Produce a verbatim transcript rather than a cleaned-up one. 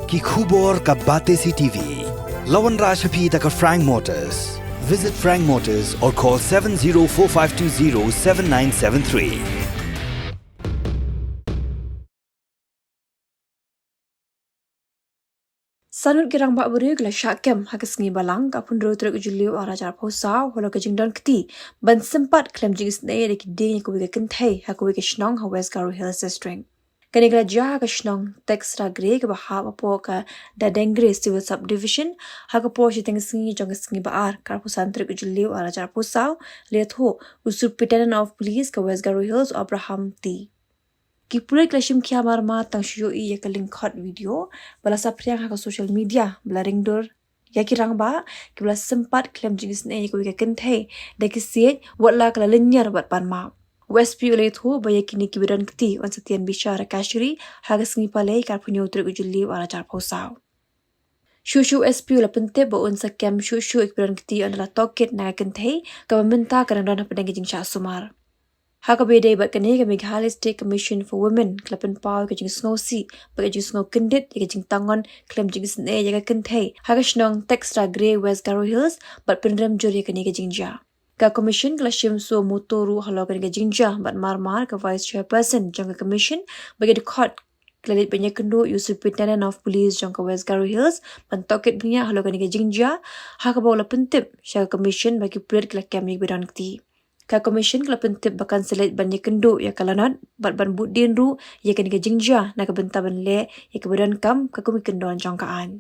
Ki khubor ka Batesi TV. La wanrah sha phi da ka Frank Motors. Visit Frank Motors or call seven zero four five two zero seven nine seven three. San ngut ki rangbah briew ki la shah kem ha ka sngi Balang ka arphew hynriew tarik u Jylliew arhajar arphew saw halor ka jingdon kti ban sympat khlem jingisynei da ki dieng ïa kawei ka kynthei ha kawei ka shnong ha West Garo Hills District. Kane ka la jia ha ka shnong Textra Grey kaba hap hapoh ka Dadengre Civil Subdivision ha ka por shiteng sngi jong ka sngi Ba-ar ka arphew san tarik u Jylliew arhajar arphew saw, la ïathuh u Superintendent of Police ka West Garo Hills, Abraham T. Ki pulit ki la shim khia marmar tang shu ïohi ïa ka lyngkhot video ba la saphriang ha ka social media ba la ring dur ïa ki rangbah kiba la sympat khlem jingisynei ïa kawei ka kynthei da ki siej, wat la ka la lynñiar bad pan map. U S P u la ïathuh ba ïa kine kiba don kti yn sa tian bishar ha kashari ha ka sngi Palei ka arphew hynñiew tarik u Jylliew arhajar arphew saw. Shuh shuh u S P u la pyntip ba un sa kem shuh shuh ïa kiba don kti ynda la tohkit na ka kynthei kaba mynta ka dang don hapdeng ka jingshah sumar. Ha kaba ïadei bad kane, ka Meghalaya State Commission for Women ka la pynpaw ïa ka jingsngewsih bad ka jingsngew kyndit ïa ka jingtangon khlem jingisynei ïa ka kynthei ha ka shnong Textra Grey, West Garo Hills, bad pynrem jur ïa kane ka jingjia. Ka Commission ka la shim shuh motor ruh halor kane ka jingjia bad marmar ka Vice Chairperson jong ka Commission bad ki dkhot ki la leit ban ïakynduh ïa u Superintendent of Police jong ka West Garo Hills ban tohkit bniah halor kane ka jingjia, ha kaba u la pyntip sha ka Commission ba ki pulit ki la kem ïa kiba don kti. Ka Commission ka la pyntip ba kan sa leit ban ïakynduh ïa ka lanot bad ban buddien ruh ïa kane ka jingjia na ka bynta ban leh ïa kaba donkam ha ka kum ki kyndon jong ka aiñ.